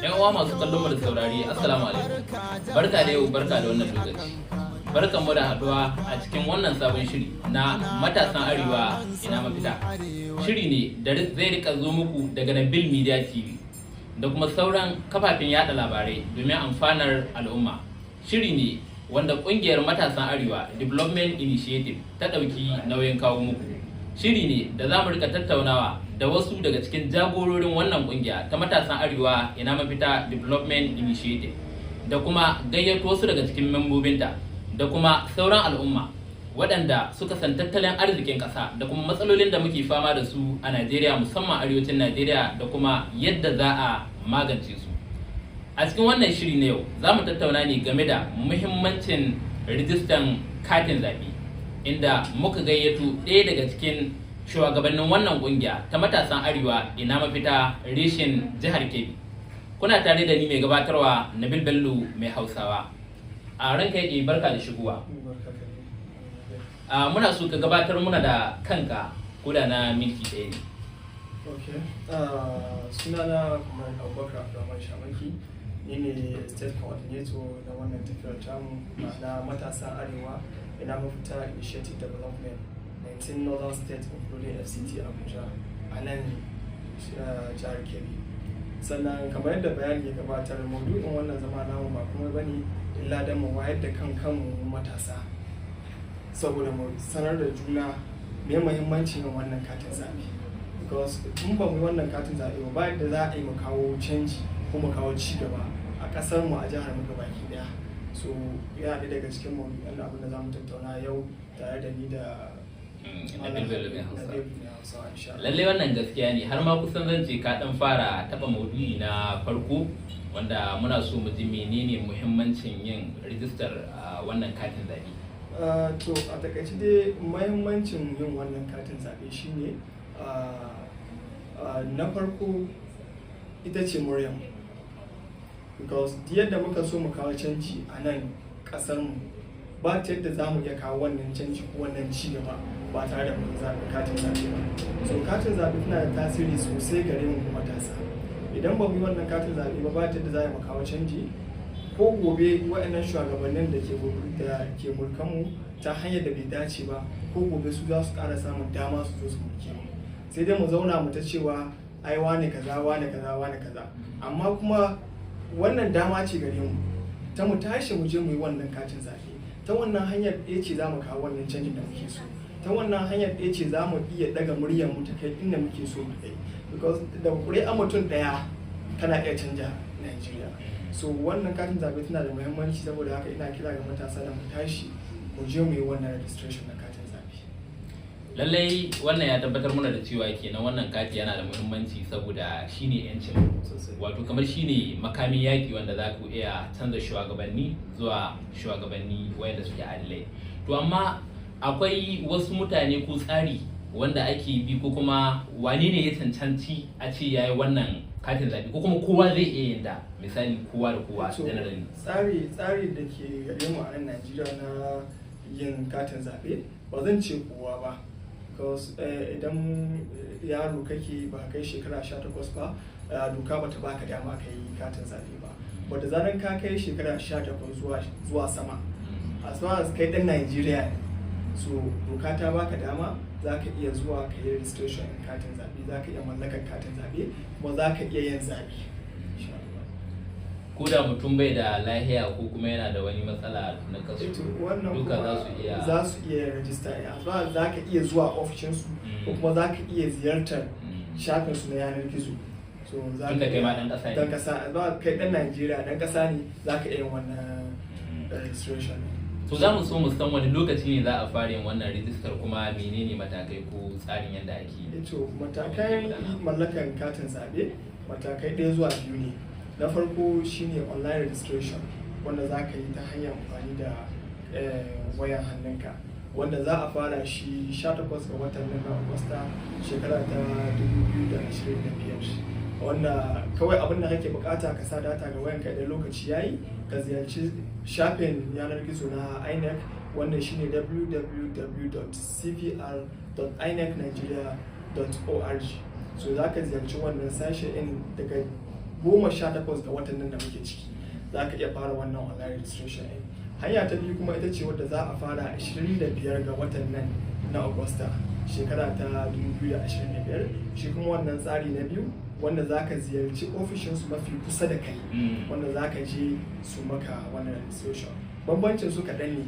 Yan uwa masu kallon mu da saurari, assalamu alaikum. Barka da yau, barka da wannan lokaci. Barkan mu da haduwa a cikin wannan sabon shiri na Matasan Arewa Ina Mafita. Shiri ne da zai rika zo muku daga Nabil Media TV da kuma sauran kafafen yada labarai domin amfanar al'umma. Shiri ne wanda kungiyar Matasan Arewa Development Initiative ta ɗauki nauyin kawo muku. Shiri ne da za mu rika tattaunawa da wasu daga cikin jagororin wannan kungiya ta Matasan Arewa Ina Mafita Development Initiative, da kuma gayyato wasu daga cikin membobinta, da kuma sauran al'umma waɗanda suka san tattalin arzikin ƙasa da kuma matsalolin da muke fama da su a Najeriya, musamman arewacin Najeriya, da kuma yadda za a magance su. A cikin wannan shiri na yau, za mu tattauna ne game da muhimmancin rijistan katin zaɓe, inda muka gayyato ɗaya daga cikin shugabannin wannan kungiya ta Matasan Arewa Ina Mafita reshen jihar Kebbi. Kuna tare da ni mai gabatarwa, Nabil Bello Mai Hausawa. A ranka yake, barka da shigowa. A muna so ka gabatar muna da kanka ko da na minti 1 ne. Ok, sunana kuma Abubakar Abdulrahman Shamaki, ni ne state coordinator na wannan tafiyar tamu, ma'ana Matasan Arewa Ina Mafita Initiative Development, 19 Northern State including FCT Abuja, a nan jihar Kebbi. Sannan kamar yadda bayani ya gabatar, maudu'in wannan zama namu ba kuma bane illa don mu wayar da kan kanmu matasa, saboda mu sanar da juna me muhimmancin yin wannan katin zaɓe, because in ba mu yi wannan katin zaɓe ba, ba yadda za a yi mu kawo canji ko mu kawo ci gaba a ƙasar mu, a jihar mu gabaki ɗaya. So yana ɗaya daga cikin maudu'an abin da za mu tattauna yau tare da ni da Nabil Bello Mai Hausa. Nabil Mai Hausa, insha Allah. Lallai wannan gaskiya ne, har ma kusan zan ce ka dan fara taba maudu'i na farko, wanda muna so mu ji menene muhimmancin yin rijistar wannan katin zaɓe. To, a takaice dai mahimmancin yin wannan katin zaɓe shine, na farko ita ce muryar, because duk yadda muka so mu kawo canji a nan ƙasar mu, ba ta yadda za mu iya kawo wannan canji ko wannan ci gaba ba tare da mun zaɓi katin zaɓe ba. So katin zaɓe tana da tasiri sosai gare mu matasa. Idan ba mu yi wannan katin zaɓe ba, ba ta yadda za mu kawo canji, ko gobe waɗannan shugabannin da ke mulkan mu ta hanyar da bai dace ba, ko gobe su za su ƙara samun dama su zo su mulke mu. Sai dai mu zauna mu ta cewa ai wane kaza, wane kaza, wane kaza. Amma kuma wannan dama ce gare mu ta mu tashi mu je mu yi wannan katin zaɓe. Ta wannan hanyar ɗaya ce za mu kawo wannan canjin da muke so. Ta wannan hanyar ɗaya ce za mu iya ɗaga muryar mu ta kai inda muke so mu kai, because da ƙuri'a mutum ɗaya tana iya canja Najeriya. So wannan katin zaɓe tana da muhimmanci. Saboda haka ina kira ga matasa da mu tashi mu je mu yi wannan registration na katin zaɓe. Lallai wannan ya tabbatar mana da cewa kenan wannan kati yana da muhimmanci, saboda shine yancin, Sosai. wato kamar shine makamin yaƙi wanda za ku iya canza shugabanni zuwa shugabanni wayanda suke adalai. To amma akwai wasu mutane ko tsari wanda ake bi, ko kuma wane ne ya cancanci a ce yayi wannan katin zaɓe, ko kuma kowa zai iya yin ta, misali kowa da kowa, So, generally? tsari da ke gare mu a nan Najeriya na yin katin zaɓe, ba zan ce kowa ba, because idan yaro kake, ba kai shekara 18 ba, doka ba ta baka dama ka yi katin zaɓe ba. Wadda zaran ka kai shekara 18 zuwa sama, as far as kai ɗan Najeriya ne, so doka ta baka dama za ka iya zuwa ka yi registration katin zaɓe, za ka iya mallakar katin zaɓe, kuma za ka iya yin zaɓe, insha Allah. Ko da mutum bai da lahiya ko kuma yana da wani matsala na kasu, Eh, to wannan duka kuma za su iya? Za su iya rajista ya as za ka iya zuwa ofishinsu ko kuma za ka iya ziyartar shafinsu na yanar gizo. So za Tunda ka kai ma iya ɗan ƙasa ne. Dan ƙasa ba, kai ɗan Najeriya, ɗan ƙasa ne, za ka iya yin wannan registration. To, za mu so mu san wani lokaci ne za a fara yin wannan rijistar, kuma menene matakai ko tsarin yadda ake yi? Eh, to matakan mallakan katin zaɓe matakai ɗaya zuwa biyu ne. Na farko shine online registration, wanda za ka yi ta hanyar amfani da wayan hannunka, wanda za a fara shi 18 ga watan nan na Agusta, shekara ta 2025, wanda kawai abin da kake bukata ka sa data ga wayanka. Idan lokaci yayi, ka ziyarci shafin yanar gizo na INEC, wanda shine www.cvr.inecnigeria.org. So za ka ziyarci wannan sashe in daga buɗe 18 ga watan nan da muke ciki za ka iya fara wannan online registration ɗin. Hanya ta biyu kuma ita ce wadda za a fara 25 ga watan nan na Agusta, shekara ta 2025. Shi kuma wannan tsari na biyu, wanda za ka ziyarci ofishinsu mafi kusa da kai, wanda za ka je su maka wannan registration. Bambancin su kaɗan ne,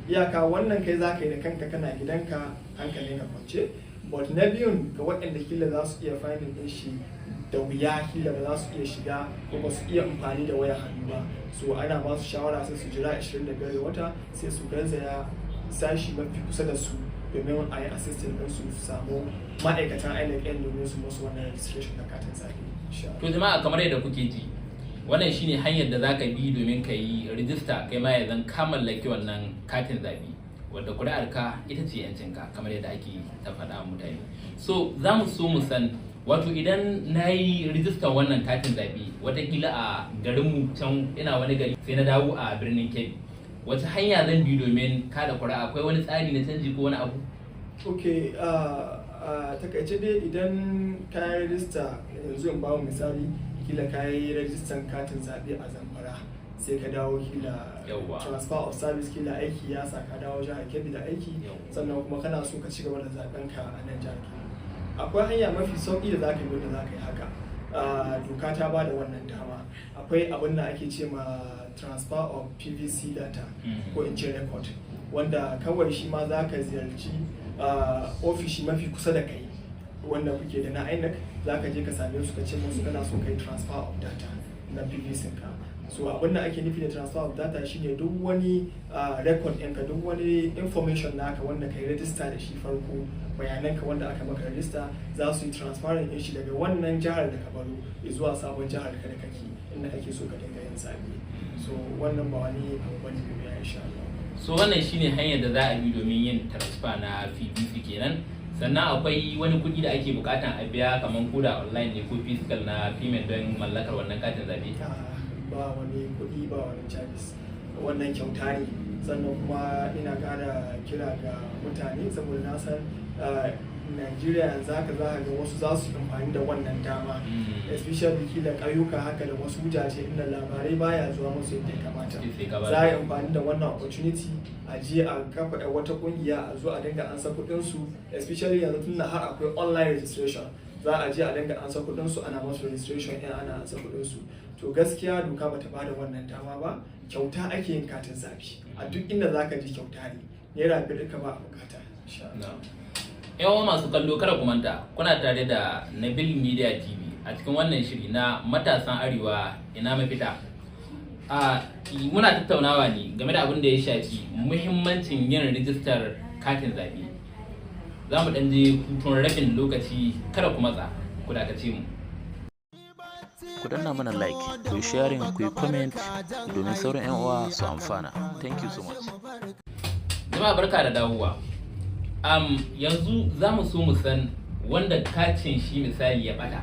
iyaka wannan kai za ka yi da kanka kana gidanka hankalin ka kwance, but na biyun ga waɗanda kila za su iya finding ɗin shi da wuya, kila ba za su iya shiga ko ba su iya amfani da wayar hannu ba, so ana ba su shawara sai su jira 25 ga wata, sai su garzaya sashi mafi kusa da su domin a yi assisting ɗin su, su samu ma'aikatan INEC ɗin domin su musu wannan registration na katin zaɓe, insha Allah. To jama'a, kamar yadda kuke ji, wannan shine hanyar da zaka bi domin ka yi rijista, kai ma ya zan ka mallaki wannan katin zaɓe, wadda kuri'ar ka ita ce yancinka, kamar yadda ake ta faɗa wa mutane. So za mu so mu san, wato idan na yi rijistar wannan katin zaɓe watakila a garinmu can, ina wani gari sai na dawo a Birnin Kebbi, wata hanya zan bi domin kada kuri'a? Akwai wani tsari na canji ko wani abu? Ok, takaice dai, idan ka yi rajista yanzu, in bamu misali, kila ka yi rajistan katin zaɓe a Zamfara, sai ka dawo kila transfer of service, kila aiki ya sa ka dawo jihar Kebbi da aiki, sannan kuma kana so ka ci gaba da zaɓen ka a nan jihar Kebbi, akwai hanya mafi sauƙi da za ka yi wanda za ka yi haka. Doka ta ba da wannan dama. Akwai abin da ake ce ma transfer of PVC data, ko in ce record, wanda kawai shi ma za ka ziyarci ofishi mafi kusa da kai wanda kuke da na INEC. Za ka je ka same su, ka ce musu kana so ka yi transfer of data na PVC ka. So abin da ake nufi da transfer of data shine duk wani record ɗinka, duk wani information naka wanda ka yi register da shi farko, bayananka wanda aka maka register, za su yi transferring ɗin shi daga wannan jihar da ka baro zuwa sabon jihar ka da kake, inda kake so ka dinga yin zaɓe. So wannan ba wani abu bane mai wuya, insha Allah. So wannan shine hanyar da za a bi domin yin transfer na PVC kenan. Sannan akwai wani kuɗi da ake bukatan a biya, kamar koda online ne ko physical na payment, don mallakar wannan katin zaɓe? Ba wani kuɗi, ba wani charges, wannan kyauta ne. Sannan kuma ina ƙara kira ga mutane, saboda na san Najeriya yanzu haka za ka ga wasu za su yi amfani da wannan dama, especially kila ƙauyuka haka da wasu wajaje inda labarai baya zuwa musu yadda ya kamata. Sai ka ba Za a yi amfani da wannan opportunity a je a kafa wata kungiya, a zo a dinga ansa kuɗin su, especially yanzu tunda har akwai online registration, za a je a dinga ansa kuɗin su, ana masu registration in ana ansa kuɗin su. To gaskiya doka bata bada wannan dama ba. Kyauta ake yin katin zaɓe. A duk inda zaka je kyauta ne, ₦5 ka ba a bukata, insha Allah. Yawa masu kallo, kada ku manta kuna tare da Nabil Media TV a cikin wannan shiri na Matasan Arewa Ina Mafita. A muna tattaunawa ne game da abin da ya shafi muhimmancin yin rijistar katin zaɓe. Za mu ɗan je hutun rabin lokaci, kada ku matsa, ku dakace mu. Ku danna mana like, ku yi sharing, ku yi comment domin sauran 'yan uwa su amfana. Thank you so much. Jama'a, barka da dawowa. Yanzu za mu so mu san wanda katin shi misali ya bata,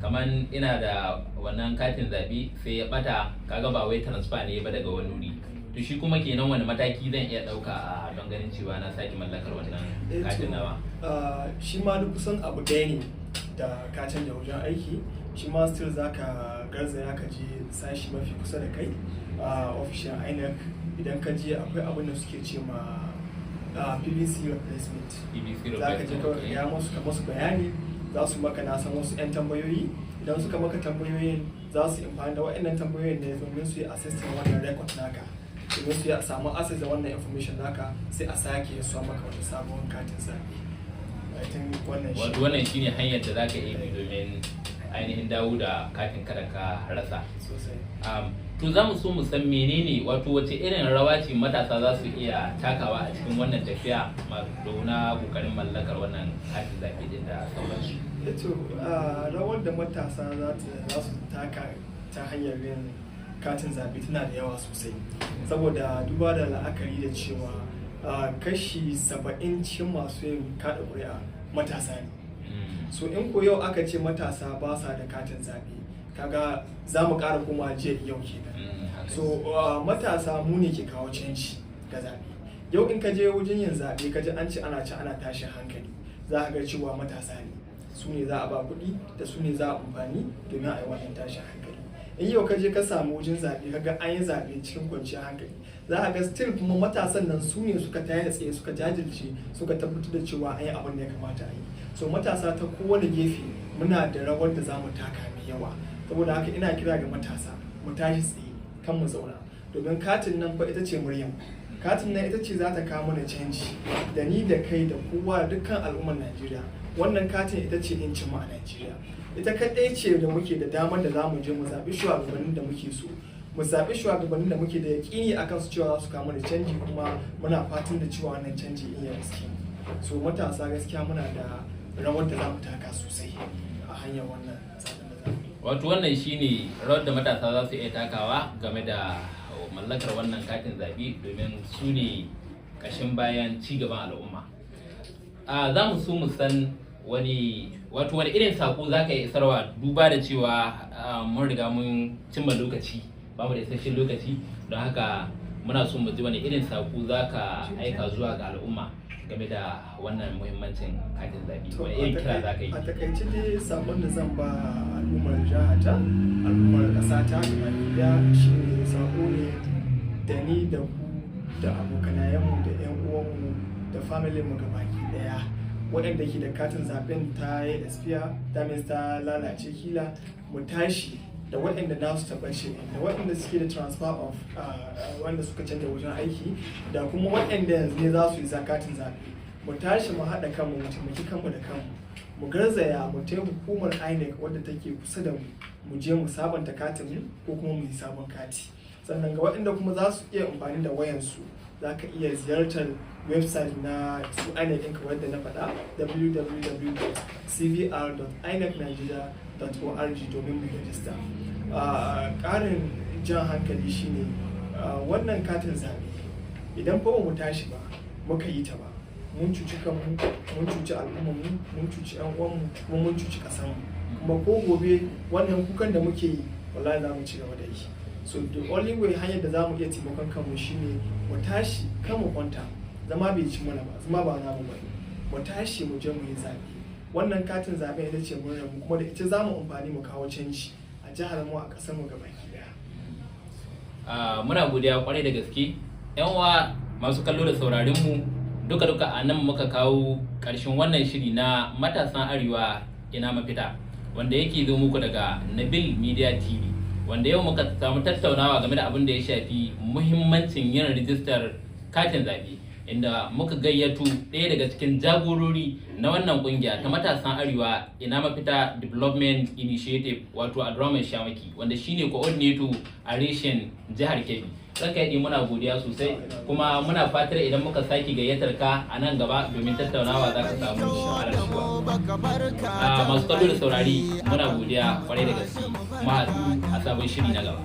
kamar ina da wannan katin zaɓe sai ya bata, kaga ba wai transfer ne ba daga wani wuri, to shi kuma kenan wani mataki zan iya ɗauka a don ganin cewa na sake mallakar wannan katin nawa? Shi ma duk kusan abu ɗaya ne da ka canja wajen aiki. Shi ma still za ka garzaya ka je sashi mafi kusa da kai a ofishin INEC. Idan ka je, akwai abin da suke ce ma PVC replacement. PVC Za ka je kawai ka gaya musu, ka musu bayani, za su maka, na san, wasu 'yan tambayoyi. Idan suka maka tambayoyin, za su yi amfani da waɗannan tambayoyin ne domin su yi assessing wannan record naka, domin su yi samu access da wannan information naka, sai a sake su maka wani sabon katin zaɓe. I think wannan shi. Wato wannan shine hanyar da zaka iya bi domin ainihin dawo da katin kada ka rasa. Sosai. To za mu so mu san menene, wato wace irin rawa ce matasa za su iya takawa a cikin wannan tafiya na kokarin mallakar wannan katin zaɓe din da sauransu? To, rawar da matasa za su taka ta hanyar yin katin zaɓe tana da yawa sosai, saboda duba da la'akari da cewa kashi 70 cikin masu yin kaɗa ƙuri'a matasa ne. So in ko yau aka ce matasa ba sa da katin zaɓe, kaga za mu ƙara koma jiya yau kenan. Haka So matasa mu ne ke kawo canji ga zaɓe. Yau in ka je wajen yin zaɓe, ka ji an ce ana ci ana tashin hankali, za ka ga cewa matasa ne, su ne za a ba kuɗi, da su ne za a amfani domin a yi wannan tashin hankali. In yau ka je ka samu wajen zaɓe, kaga an yi zaɓe cikin kwanciyar hankali, za a ga still kuma matasan nan su ne suka tayar tsaye, suka jajirce, suka tabbatar da cewa an yi abin da ya kamata a yi. So matasa ta kowane gefe muna da rawar da za mu taka mai yawa. Saboda haka ina kira ga matasa, mu tashi tsaye, kan mu zauna, domin katin nan fa ita ce muryar, katin nan ita ce za ta kawo mana canji, da ni da kai da kowa, dukkan al'ummar Najeriya. Wannan katin ita ce 'yancin mu a Najeriya. Ita kaɗai ce da muke da damar da za mu je mu zaɓi shugabannin da muke so, mu zaɓi shugabannin da muke da yaƙini akan su cewa za su kawo mana canji, kuma muna fatan da cewa wannan canji in ya riske mu. So matasa, gaskiya muna da rawar da za mu taka sosai a hanyar wannan zaɓen da za mu yi. Wato wannan shine rawar da matasa za su iya takawa game da mallakar wannan katin zaɓe, domin su ne ƙashin bayan ci gaban al'umma. A za mu so mu san wani, wato wani irin sako za ka yi isarwa, duba da cewa mun riga mun cimma lokaci, ba mu da isasshen lokaci. Don haka muna so mu ji wani irin sako za ka aika zuwa ga al'umma game da wannan muhimmancin katin zaɓe. To, Wani irin kira za ka yi? A takaice dai, sakon da zan ba al'ummar jihata, al'ummar ƙasata gaba ɗaya, shine sako ne da ni da ku da abokanayenmu da 'yan uwanmu da familinmu gabaki ɗaya, waɗanda ke da katin zaben ta yi expire, that means ta lalace kila, mu tashi, da waɗanda nasu ta ɓace, da waɗanda suke da transfer of wanda suka canza wajen aiki, da kuma waɗanda yanzu ne za su yi katin zaɓe, mu tashi mu haɗa kanmu, mu taimaki kanmu da kanmu, mu garzaya mu tai hukumar INEC wadda take kusa da mu, mu je mu sabanta katin mu ko kuma mu yi sabon kati. Sannan ga waɗanda kuma za su iya amfani da wayansu, za ka iya ziyartar website na su INEC ɗin kamar yadda na faɗa, www.cvr.inecnigeria.org, domin mu rajista. Ƙarin jan hankali shine wannan katin zaɓe, idan fa ba mu tashi ba muka yi ta ba, mun cuci kanmu, mun cuci al'ummarmu, mun cuci 'yan uwanmu, kuma mun cuci ƙasarmu. Kuma ko gobe wannan kukan da muke yi, wallahi za mu ci gaba da yi. So the only way, hanyar da za mu iya taimakon kanmu shine mu tashi, kan mu kwanta. Zama bai ci mana ba, zama ba namu ba. Mu tashi mu je mu yi zaɓe. Wannan katin zaɓe ita ce muryar mu, kuma da ita za mu amfani mu kawo canji a jihar mu, a ƙasar mu gabaki daya. Muna godiya kwarai da gaske. Yan uwa masu kallo da saurarin mu, duka duka a nan muka kawo ƙarshen wannan shiri na Matasan Arewa Ina Mafita, wanda yake zo muku daga Nabil Media TV, wanda yau muka samu tattaunawa game da abin da ya shafi muhimmancin yin rijistar katin zaɓe, inda muka gayyato ɗaya daga cikin jagorori na wannan kungiya ta Matasan Arewa Ina Mafita Development Initiative, wato Abdurrahman Shamaki, wanda shine coordinator a reshen jihar Kebbi. Ranka yaɗi, muna godiya sosai, kuma muna fatar idan muka sake gayyatar ka a nan gaba domin tattaunawa, za ka samu halartuwa. Masu kallo da saurari, muna godiya kwarai da gaske. Mu haɗu a sabon shiri na gaba.